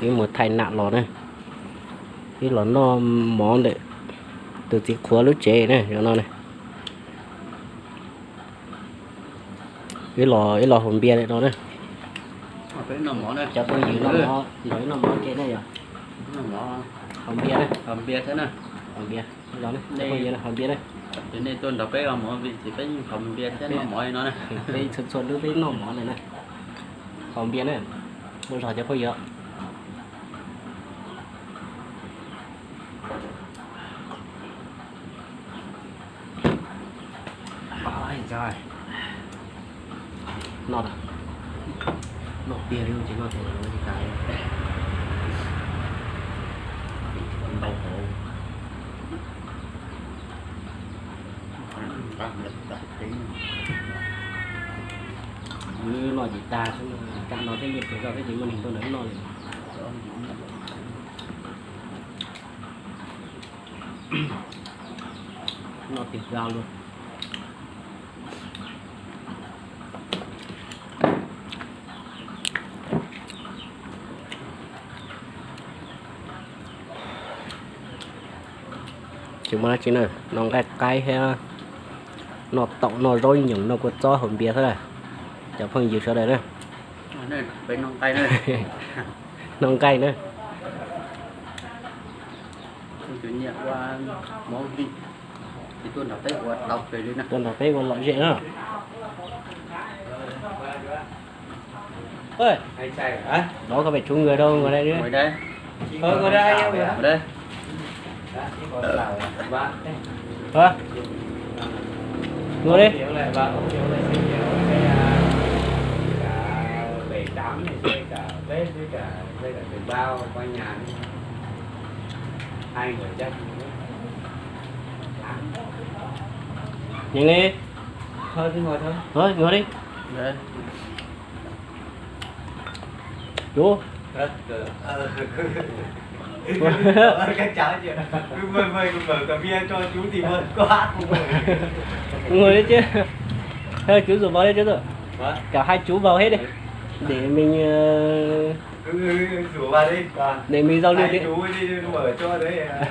Wb mus thaij nam los na, wb los noj mov ntawm tus txiv qhuav lub tsev na, zaum no na. Wb los, wb los haus npias lawm no na. Cov phooj ywg nrog wb noj mov ke na yog. Haus npias na. Haus npias. Haus npias na. Peb txhua txhua hnub peb noj mov na. Haus npias na. Ua zog cov phooj ywg. Noj, noj tiag li ces noj tiag li. Ntau hauv. Wb noj ces tag xwb, tam no thiab yeej pes zog thiab ces muaj neeg tuaj ntawd noj li. Noj tiag tiag luaj. Tsis muaj dab tsi na, noj nqaij qaib thiab noj taum noj zaub nyoos noj kua txob haus npias xwb na. Cov phooj ywg sawv daws na, noj nqaij na. Tuaj nrog peb ua lom zem na. Đố có phải chú người đâu, ngồi đây đi. Ngồi đây. Hả? Ngồi đi. Nhìn đi. Thôi, ngồi đi. Chú. Các cháu chưa? Cứ mời, mời, mời cả bia cho chú thì mời, có hát không mời? Ngồi đi chứ. Thôi, chú rủ vào đi, chú rủ. Hả? Cả hai chú vào hết đi. Để mình, ờ, Cứ, cứ rủ vào đi. Để mình giao lưu. Hai tí. Chú đi, mở cho đấy à.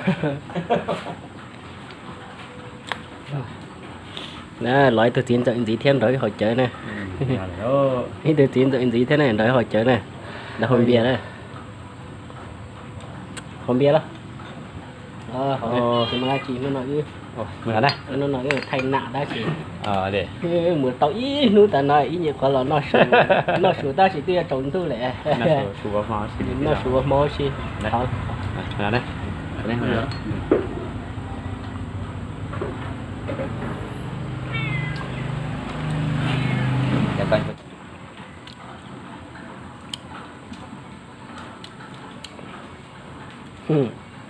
Los ib tug txiv ntxawm ntxiv thiab nrog wb haus cawv na. Ib tug txiv ntxawm ntxiv thiab na nrog wb haus cawv na. Lawv haus npias na. Haus npias los? Tsis muaj dab tsi, hnub no wb, hnub no wb thaij nam tab sis mus tau ib hnub tas no ib nyuag qhuav los noj su, noj su tab sis twb yuav tsaus ntuj lawm. Noj su ua hmo si.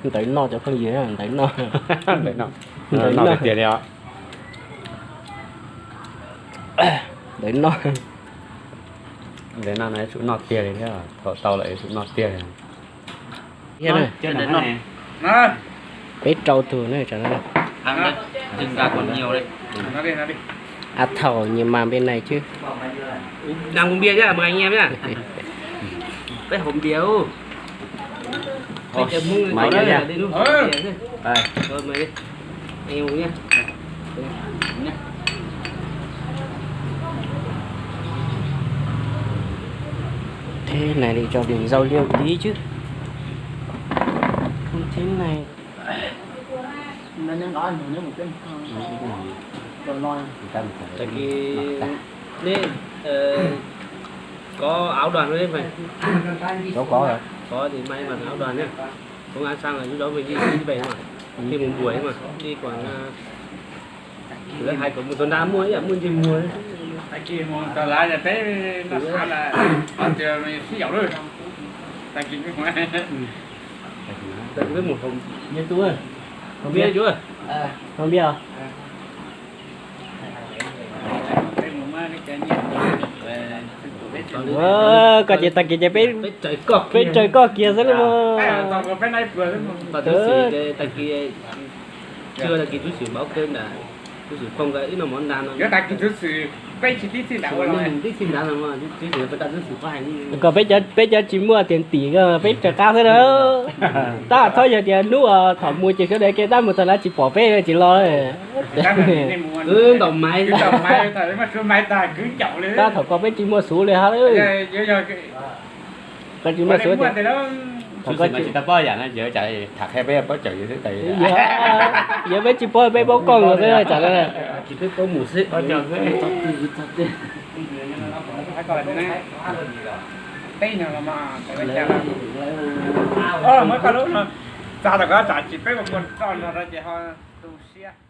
Ntawd noj cov phooj ywg, ntawd noj. Ntawd noj tiag tiag li os. Ntawd noj. Ntawd noj no yuav tsum noj tiag li thiab, thaum tau lawm yuav tsum noj tiag li. Peb rau tus ne. Av thaum nyias mas npe nais tswb. Peb haus npias. Thế này thì cho mình rau liêu tí chứ. Không thế này. Tag kis neb có áo đoàn không đấy mày? Có, có rồi. Có thì may mặc áo đoàn nhá. Công an sang là lúc đó mình đi, đi về mà. Khi mình đuổi mà, đi còn, à, lỡ hai cậu một tuần đã mua ấy, mua gì mua ấy. Tag kis mus tau lav peb noj qab las, tias sib yaum lawm. Tag kis peb mus, peb mus haus npias, haus npias os. Koj ces tag kis ces peb, peb raws koj kiag xwb los. Tag kis tswb, tag kis tub xwm báo cơm nè. Tus xwm phooj ib no mov nta no, tib txij ntav no, kom peb cov tsis muaj tias tim ko peb rov qab xwb na. Tab txhob yog tias hnub thaum mus ces sawv daws ke tab mus txog lawv tsis pom peb tsis los. Tab thaum ko peb tsis muaj xuv li hab. Ko tsis muaj xuv, tsis tau paub yam no, tham qhia peb paub cawm xwb. Yog peb tsis paub peb paub koj los xwb tsam no. Peb paub mus xwb. Txav tom ko tsam tsis peb ua kua roj no rau ces ho tu siab.